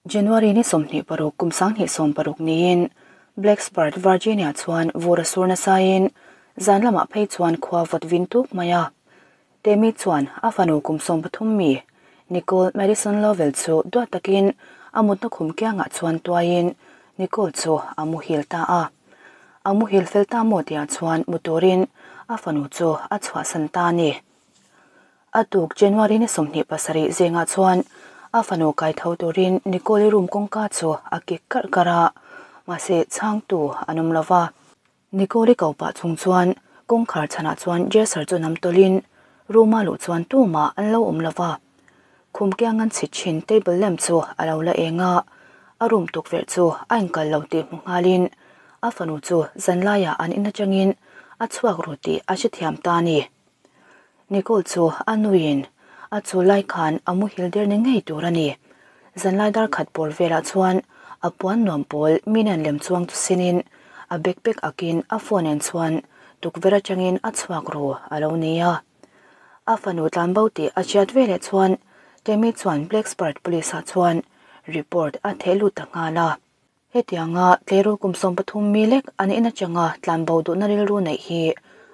January ni 26 kum 2016 niin Blacksburg, Virginia chuan vur a sur nasain zan lamah phei chuan khua vawt vin tuk mai a. Temi chuan a fanu kum 13 mi Nicole Madison Lovell chu duat takin a mutna khum kiangah chuan tuaiin Nicole chu a muhil ta a. A muhil fel ta maw tihah chuan mu turin a fanu chu a chhuahsan ta a ni. A tuk January ni 27 zingah chuan a fanu kai tho turin Nicole-i room kawngka chu a kik karh karh a, mahse chhangtu an awm lo va. Nicole-i ko pah chung chuan kawngkhar chhanah chuan dresser chu nam tawlhin room-a luh chuan tumah an lo awm lo va. Khum kiang an chhit thin table lamp chu a lo la eng a, a room tukverh chu a inkal lo tih hmu nghalin a fanu chu zanlaiah an in atangin a chhuak ru tih a hrethiam ta a ni. Nicole chu a nuiin a chu lai khan a muhil der ni ngei tur a ni. Zanlai dar khat pawl velah chuan a puan nuam pawl min an lem chuang chu sinin a backpack akin a phone en chuan tukverh atangin a chhuak ru a lo ni a. A fanu tlanbo tih a hriat veleh chuan Tammy chuan Blacksburg Police ah chuan report a theh lut ta nghal a. Hetianga tleirawl kum 13 mi lek an in atanga tlanbo duhna rilru neih hi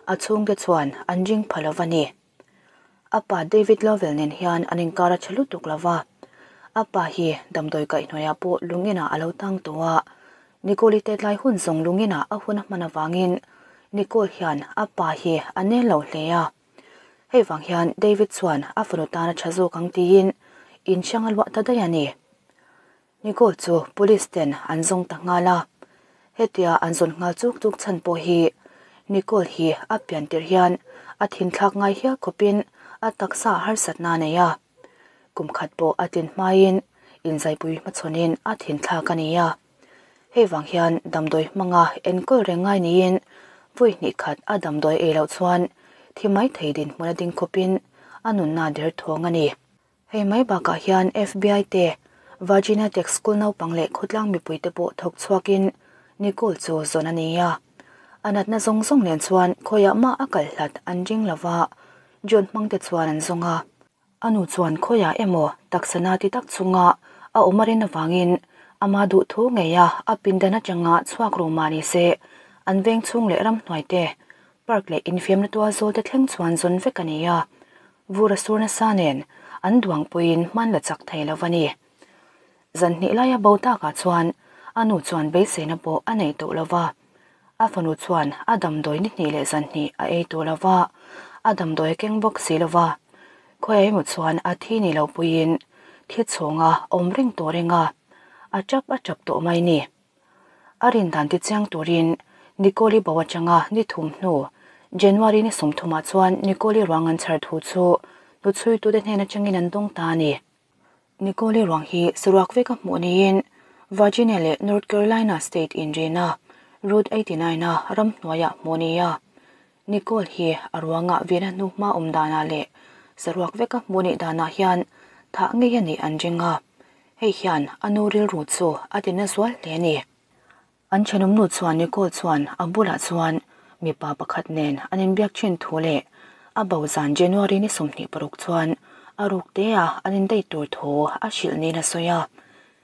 a chhungte chuan an ring pha lo a ni. A pa David Lovell nen hian an inkar a tha lutuk lo va. A pa hi damdawi kaihhnuaiah pawh lungin-ah a lo tang tawh a. Nicole-i tetlai hun zawng lungin-ah a hun a hman avangin Nicole hian a pa hi a nel lo hle a. Hei vang hian David chuan a fanu tan a tha zawk ang tiin in hrang a luah ta daih a ni. Nicole chu police ten an zawng ta nghal a, hetia an zawn nghal chuk chuk chhan pawh hi Nicole hi a pian tirh hian a thinthlak ngai hial khawpin a taksa harsatna a nei a, kum khat pawh a tlin hmain inzaipui hmachhawnin a thinthlak a ni a. Hei vang hian damdawi hmanga enkawl reng ngai niin vawi hnih khat a damdawi ei loh chuan thi mai thei dinhmun a ding khawpin a nunna der thawng a ni. Hei mai bakah hian FBI te, Virginia Tech School naupang leh khawtlang mipui te pawh thawk chhuakin Nicole chu zawn a ni a. A natna zawng zawng nen chuan khawiah mah a kal hlat an ring lo va, John hmang te chuan an zawng a. A nu chuan khawiah emaw taksa na ti tak chunga a awm a rin avangin ama duhthu ngeia a pindan atanga chhuak ru mah ni se, an veng chhung leh ramhnuai te, park leh infiamna tual zawl te thleng chuan zawn vek a ni a. Vur a sur nasa nen an duang puiin hman la chak thei lo a ni. Zan hnih laia bo takah chuan a nu chuan beiseina pawh a nei tawh lo va. A fanu chuan a damdawi ni hnih leh zan hnih a ei tawh lo va, a damdawi a keng bawk si lo va. Khawiah emaw chuan a thi ni lo puiin thi chhawnga awm reng tawh reng a, a tap a tap tawh mai ni. A rin dan ti chiang turin Nicole-i bo atanga ni thum hnu January ni 30 ah chuan Nicole-i ruang an chhar thu chu hnuchhuitute hnen atangin an dawng ta a ni. Nicole-i ruang hi saruak veka hmuh niin Virginia leh North Carolina state inrina Route 89 a ramhnuaiah hmuh a ni a. Nicole hi a ruangah vena hnu hma awm danah leh saruak veka hmuh nih danah hian thah ngei a nih an ring a. Hei hian a nu rilru chu a ti na zual hle a ni. An thenawm nu chuan Nicole chuan a bulah chuan mipa pakhat nen an inbiak thin thu leh a bo zan January ni 26 chuan a ruk te a an indate tur thu a hrilh niin a sawi a.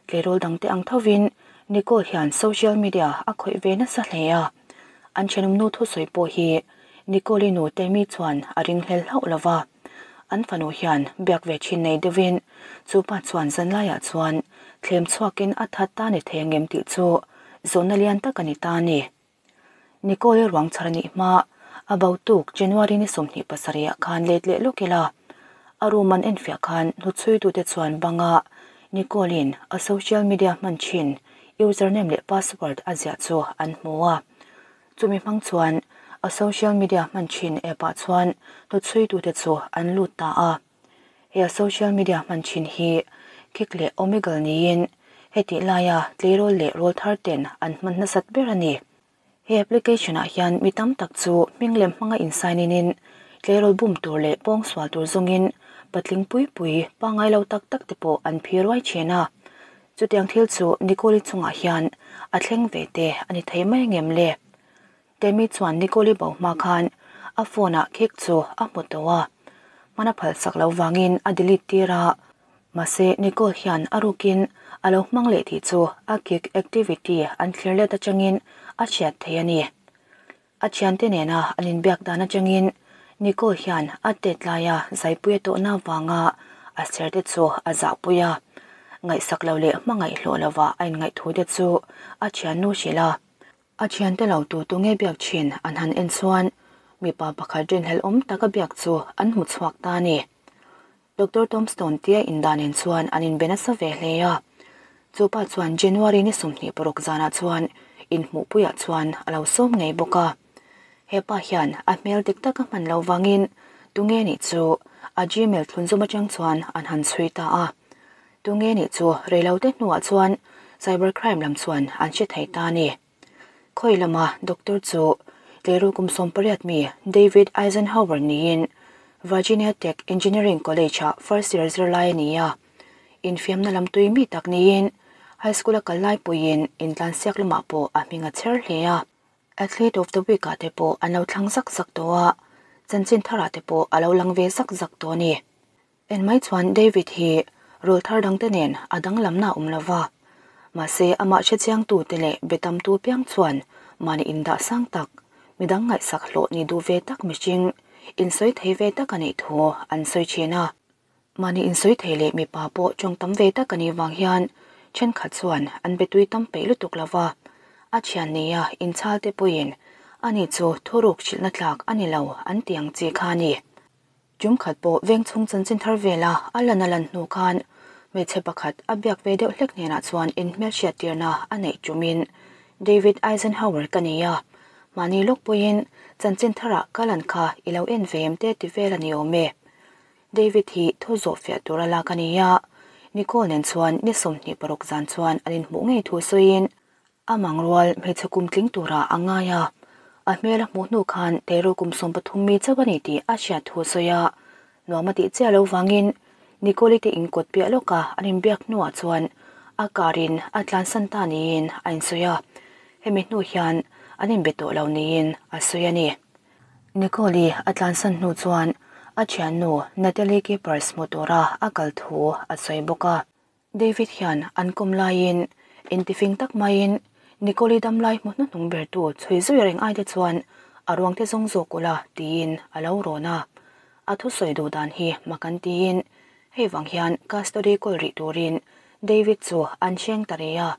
Tleirawl dangte ang thovin Nicole hian social media a khawih ve nasa hle a. An thenawm nu thusawi pawh hi Nicole-i nu Tammy chuan a ringhlel hlauh lo va. An fanu hian biak ve thin nei deuhin chupa chuan zanlaiah chuan thlem chhuakin a that ta ni thei angem tih chu zawhna lian tak a ni ta a ni. Nicole-i ruang chhar a nih hma a bo tuk January ni 27 ah khan let leh lawk ila. A room an enfiah khan hnuchhuitute chuan banga Nicole-in a social media hman thin username leh password a ziah chu an hmu a. Chumi hmang chuan a social media hman thin app ah chuan hnuchhuitute chu an lut ta a. He a social media hman thin hi Kik leh Omegle niin hetih laia tleirawl leh rawl thar ten an hman nasat ber a ni. He application ah hian mi tam tak chu hming lem hmanga in sign in in tleirawl bum tur leh pawng sual tur zawngin patling pui pui pangngai lo tak tak te pawh an phi ruai thin a. Chutiang thil chu Nicole-i chungah hian a thleng ve te a ni thei mai angem le? Tammy chuan Nicole-i bo hma khan a phone-ah cake chu a hmu tawh a, hman a phalsak loh vangin a delete tir a. Mahse, Nicole hian a rukin a lo hmang leh tih chu a Kik activity an thlir let atangin a hriat theih a ni. A thiante nena an inbiak dan atangin Nicole hian a tet laia zaipui a tawhna avanga a ser te chu a zahpui a, ngaihsak lo leh hmangaih hlawh lova a inngaih thu te chu a thiannu hrilh a. A thiante lo tu tu nge biak thin an han en chuan mipa pakhat rinhlelh awm taka biak chu an hmu chhuak ta a ni. Doctor Tombstone tia indah nen chuan an inbe nasa ve hle a. Chu pa chuan January ni 26 zanah chuan inhmuhpuiah chuan a lo sawm ngei bawk a. He pa hian a hmel dik taka hman lo vangin tunge nih chu a Gmail thlunzawm atang chuan an han chhui ta a. Tunge nih chu reilote hnuah chuan cybercrime lam chuan an hre thei ta a ni. Khawi lama doctor chu tleiru kum 18 mi David Eisenhower niin Virginia Tech Engineering College-ah first year zirlai a ni a. Infiamna lam tui mi tak niin high school-a kal lai puiin intlansiak lamah pawh a hming a chher hle a. Athlete of the Week-ah te pawh an lo thlang zak zak tawh a, chanchin tharah te pawh a lo lang ve zak zak tawh a ni. En mai chuan David hi rawl thar dangte nen a danglamna a awm lo va, mahse amah hrechiangtu te leh be tamtu piang chuan mahni indah sang tak, midang ngaihsak hlawh ni duh ve tak mihring, insawi thei ve tak a nih thu an sawi thin a. Mahni insawi thei leh mipa pawh tawng tam ve tak a nih vang hian thenkhat chuan an be tui tam peih lutuk lo va, a thian nia inchhal te pawhin ani chu thuruk hrilhna tlak a ni lo an ti ang chi kha a ni. Tum khat pawh veng chhung chanchin thar vela a lan a lan hnu khan hmeichhe pakhat a biak ve deuh hlek hnenah chuan inhmelhriat tirna a neih tumin David Eisenhower ka ni a, mahni lawk pawhin chanchin tharah ka lan kha i lo en ve em te ti vel a ni awm e. David hi thu zawh fiah tur a lak a ni a, Nicole nen chuan ni 26 zan chuan an inhmuh ngei thu sawiin a mang rual hmeichhe kum tling turah a ngai a, a hmel a hmuh hnu khan teiru kum 13 mi chauh a ni tih a hriat thu sawi a, nuam a tih chiah lo vangin Nicole te inkawt piah lawka an inbiak hnuah chuan a karin a tlansan ta niin a insawi a, hemi hnu hian an inbe tawh lo niin a sawi a ni. Nicole a tlansan hnu chuan a thiannu Natalie Keepers hmu tura a kal thu a sawi bawk a. David hian an kawm laiin intifing tak maiin Nicole damlai hmu hnuhnung ber tu chhui zui reng ai te chuan a ruang te zawng zawk ula tiin a lo rawn a. A thu sawi duh dan hi makan tiin hei vang hian custody kawl rih turin David chu an hreng ta rei a.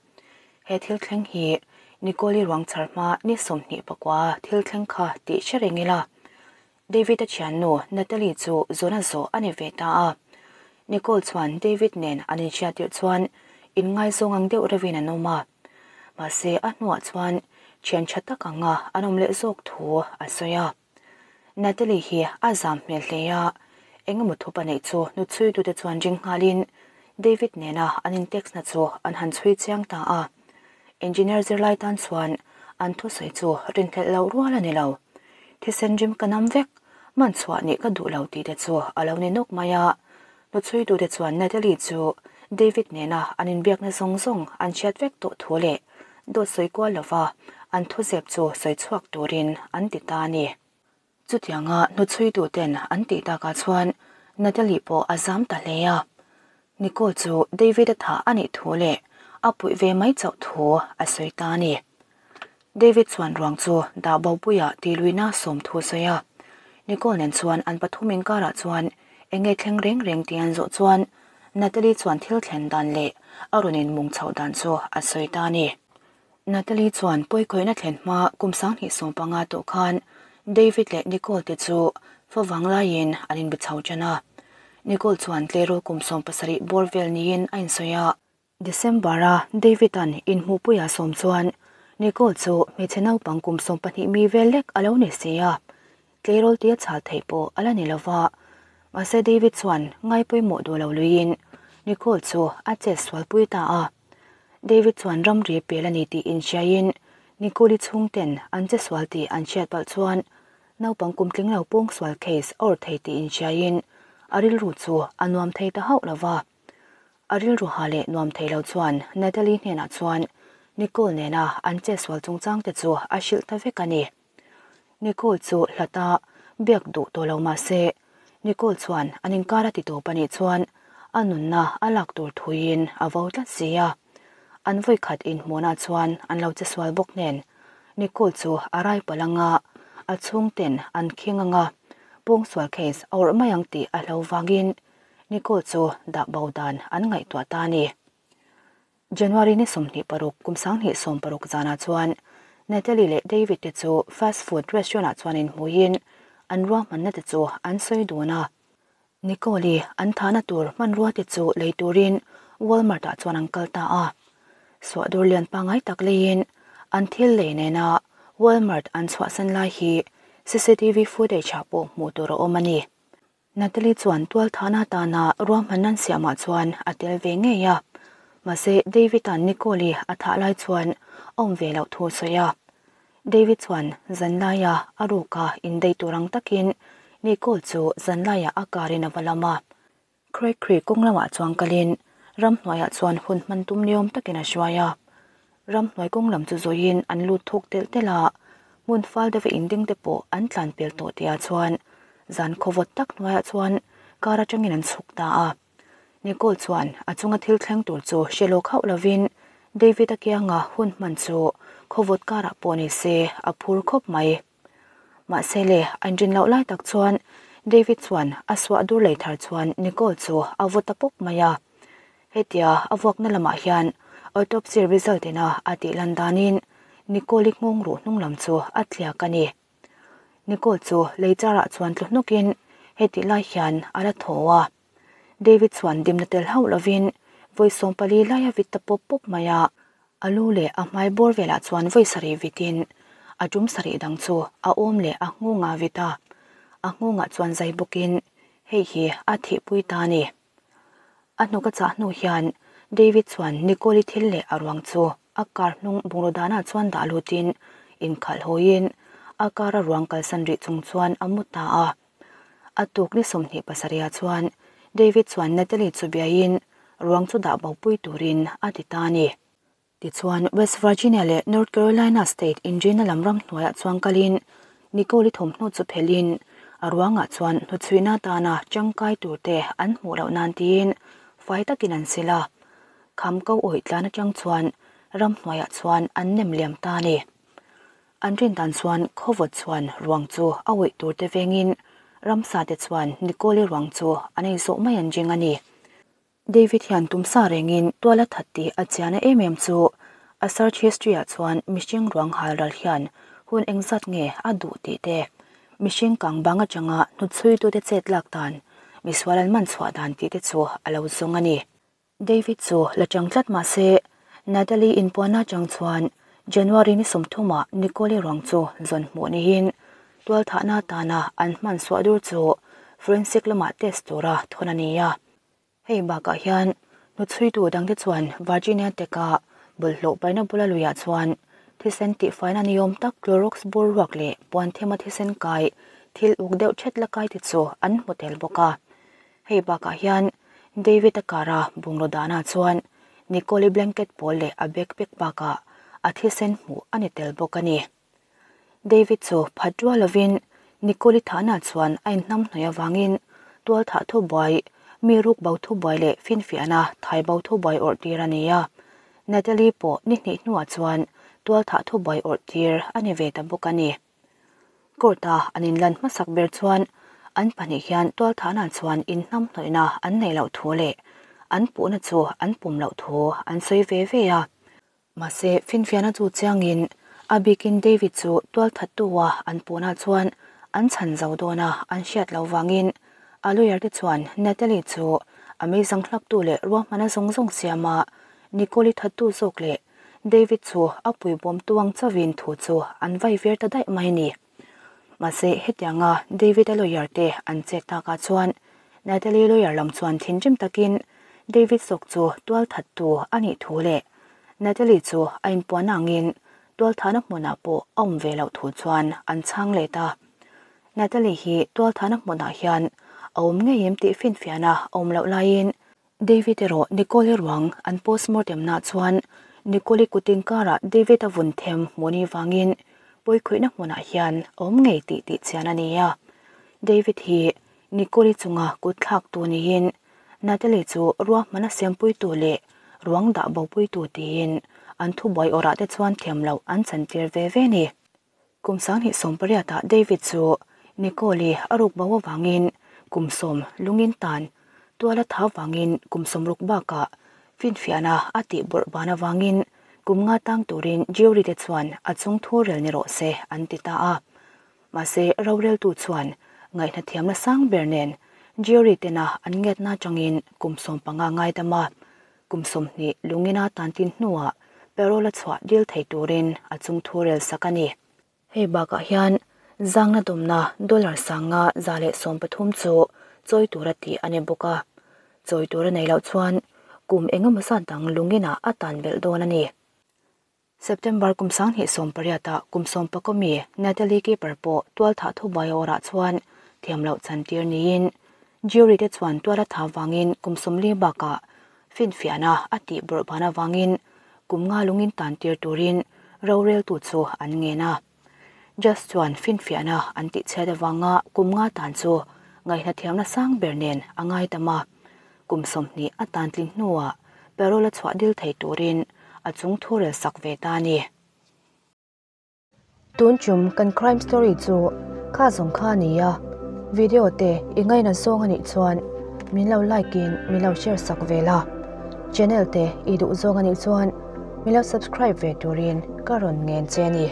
He thil thleng hi Nicole ruang chhar hma ni 29 thil thleng kha tih hre reng ila. David a thiannu Natalie chu zawna zawh a ni ve ta a. Nicole chuan David nen an inhriat tirh chuan inngai zawng ang deuh reuhin an awm a. Mahse a hnuah chuan thian tha tak anga an awm leh zawk thu a sawi a. Natalie hi a zam hmel hle a, engemaw thup a neih chu nu chhui tute chuan ring nghalin David nena an in-text na chu an han chhui chiang ta a. Engineer zirlai tan chuan an thusawi chu rinhlelh lo rual a ni lo. Thisen rim ka nam vek, man chhuah nih ka duh lo tih te chu a lo ni nawk mai a. Nu chhui tute chuan Natalie chu David nena an inbiakna zawng zawng an hriat vek tawh thu leh dawt sawi kual lova an thuzep chu sawi chhuak turin an ti ta a ni. Chutianga nu chhui tuten an tih takah chuan Natalie pawh a zam ta hle a. Nicole chu David a tha a nih thu leh a puih ve mai chauh thu a sawi ta a ni. David chuan ruang chu dah bo puiah ti luina sawm thu sawi a. Nicole nen chuan an pathum inkarah chuan enge thleng reng reng tih an zawh chuan Natalie chuan thil thlen dan leh a rawn inmung chhoh dan chu a sawi ta a ni. Natalie chuan pawikawihna thlen hma kum 2015 tawh khan David leh Nicole te chu fawvang laiin an inbe chho ṭan a. Nicole chuan tleirawl kum 17 bawr vel niin a insawi a. December a David an inhmuhpuia sawm chuan Nicole chu hmeichhe naupang kum 12 mi vel lek a lo ni si a. Tleirawl tia chhal theih pawh a la ni lova. Mahse David chuan ngai pawimawh duh lo luiin Nicole chu a chet sualpui ta a. David chuan ramri pel a ni tih inhriain Nicole chhungten an che sual tih an hriat palh chuan naupang kum tling lo pawng sual case a awrh thei tih inhriain a rilru chu a nuam thei ta hauh lova. A rilru ha leh nuam thei lo chuan Natalie hnenah chuan Nicole nena an che sual chungchang te chu a hrilh ta vek a ni. Nicole chu hlata biak duh tawh lo mahse Nicole chuan an inkar a ti tawp a nih chuan a nunna a lak tur thuiin a vo tlat si a. An vawikhat inhmuhna chuan an lo che sual bawk nen, Nicole chu a rai palh anga, a chhungten an khing anga, pawngsual case a awrh mai ang tih a hlo vangin Nicole chu dah bo dan an ngaihtuah ta a ni. January ni 26 kum 2016 zanah chuan Natalie leh David te chu fast food restaurant ah chuan inhmuiin an ruahmanna te chu an sawi dun a. Nicole-i an thahna tur hmanrua te chu lei turin Walmart ah chuan an kal ta a. Suahdur lian pangngai tak leiin an thil lei nena Walmart an chhuahsan lai hi CCTV footage ah pawh hmuh tur a awm a ni. Natalie chuan tualthahna atana ruahmanna an siamah chuan a tel ve ngei a, mahse David-a'n Nicole-i a thah lai chuan a awm ve loh thu a sawi a. David chuan zanlaia a ruka indei tur ang takin Nicole chu zanlaiah a car in a va lam a. Craig Creek kawng lamah chuan kalin ramhnuaiah chuan hun hman tum niawm takin a hruai a. Ramhnuai kawng lam chu zawiin an lut thuk telh telh a, hmun fal deuha inding te pawh an tlan pel tawh tihah chuan zan khawvawt tak hnuaiah chuan car atangin an chhuk ta a. Nicole chuan a chunga thil thleng tur chu hre lawk hauh lovin David-a kianga hun hman chu khawvawt karah pawh ni se a phur khawp mai. Mahse le, a inrin loh lai tak chuan David chuan a suah dur lei thar chuan Nicole chu a vaw ta pawp mai a. Hetia a vuakna lamah hian autopsy result ina a tih lan danin Nicole-i nghawng ruh hnung lam chu a tliak a ni. Nicole chu lei charah chuan tlu hnukin hetih lai hian a la thaw a. David chuan dimna tel hauh lovin vawi 14 laia vit ta pawp pawp mai a. A lu leh a hmai bawr velah chuan vawi sarih vitin a tum sarih dang chu a awm leh a nghawngah vit a, a nghawngah chuan zai bawkin hei hi a thihpui ta a ni. A hnuk a chah hnu hian David chuan Nicole-i thil leh a ruang chu a car hnung bungraw danah chuan dah lutin inkhalh hawiin a car a ruang kalsan rih chung chuan a mu ta a. A tuk ni 27 ah chuan David chuan Natalie chu biaiin ruang chu dah bopui turin a ti ta a ni. Tichuan, West Virginia leh North Carolina state inrina lam ram hnuaiah chuan kalin Nicole-i thawmhnaw chu phelhin a ruangah chuan hnuchhuihna atana tangkai turte an hmuh loh nan tiin fai takin an sil a. Kham ko awih tlan atang chuan ram hnuaiah chuan an nem liam ta a ni. An rin dan chuan khawvawt chuan ruang chu a awih turte vengin ramsa te chuan Nicole-i ruang chu an ei zawh mai an ring a ni. David hian tumsa rengin tual a that tih a chiahna em em chu a search history ah chuan mihring ruang hal ral hian hun engzat nge a duh tih te, mihring kang bang atanga hnutchhuitute chet lak dan, misual an man chhuah dan tih te chu a lo zawng a ni. David chu la chang tlat mah se, Natalie inpuanna atang chuan January ni 30 ah Nicole-i ruang chu zawn hmuh niin tualthahna atana an hman suah dur chu forensic lamah test tura thawn a ni a. Hei bakah hian hnuchhuitu dangte chuan Virginia Tech-a bawlhhlawh paihna bula luiah chuan thisen tihfaina niawm tak Clorox bur ruak leh puan thema thisen kai thil uk deuh thet la kai te chu an hmu tel bawk a. Hei bakah hian David-a kara bungraw dahna chuan Nicole-i blanket pawl leh a backpack bakah a thisen hmuh a ni tel bawk a ni. David chu phat rual lovin Nicole-i thahna chuan a inhnam hnawih avangin tual thah thu buai, mi ruk bo thu buai leh finfiahna thai bo thu buai awrh tir a ni a. Natalie pawh ni hnih hnuah chuan tual thah thu buai awrh tir a ni ve ta bawk a ni. Court-a an inlan hmasak ber chuan an pahnih hian tual thahna chuan inhnam hnawihna an neih loh thu leh an puhna chu an pum loh thu an sawi ve ve a. Mahse, finfiahna chu chiangin a bikin David chu tualthattu-a an puhna chuan an chhan zo dawn a, an hriat loh vangin a lawyer te chuan Natalie chu a meizang hlaptu leh ruahmana zawng zawng siama Nicole-i thattu zawk leh David chu a puibawmtu ang chauhin thu chu an vai vir ta daih mai a ni. Mahse, hetianga David-a lawyer te an chet takah chuan Natalie lawyer lam chuan thinrim takin David zawk chu tualthattu a nih thu leh Natalie chu a inpuan angin tualthahna hmunah pawh a awm ve loh thu chuan an chhang let a. Natalie hi tualthahna hmunah hian a awm ngei em tih finfiahna a awm loh laiin David erawh Nicole-i ruang an postmortem nah chuan Nicole-i kut inkarah David-a vun them hmuh ni vangin pawikhawihna hmunah hian a awm ngei tih tih chian a ni a. David hi Nicole-i chunga kut thlak tu niin. Natalie chu ruahmana siampuitu leh ruang dah bopuitu tiin an thubuai awrah te chuan thiam loh an chantir ve ve ni. Kum 2018 ah David chu Nicole-i a ruk bo avangin kum sawm lungin tan tual a tha vangin kum 60 bakah finfiahna a tih bawrh ban avangin kum nga tang turin jury te chuan a chung thu rel ni rawh se an ti ta a. Mahse roreltu chuan ngaihna thiamna sang ber nen jury tena an ngiatna atangin kum 15 ngaidam a, kum 20 lungina tan tin hnuah parole a chhuah dil thei turin a chung thu rel sak a ni. Hei bakah hian zangna dawmna dollar 5113 chu chawi tura tih a ni bawk a. Chawi tura nei loh chuan kum engemaw zat dang lungina a tan belh dawn a ni. September kum 2018 ah kum 11 mi Natalie Keeper pawh tual thah thubuai awrah chuan thiam loh chantir niin jury te chuan tual a tha vangin kum 40 bakah finfiahna a tih bawrh ban avangin kum nga lungin tan tir turin roreltu chu an ngen a. Just chuan finfiahna an tih chhiat avanga kum nga tan chu ngaihna thiamna sang ber nen a ngai tam a. Kum 20 a tan tling hnuah parole a chhuah dil thei turin a chung thu rel sak ve ta ni. Tun chum kan crime story chu kha zawng kha ni a. Video te i ngaina zawng anih chuan min lo like in min lo share sak ve la. Channel te i duh zawng anih chuan min lo subscribe ve turin ka rawn ngen che ni.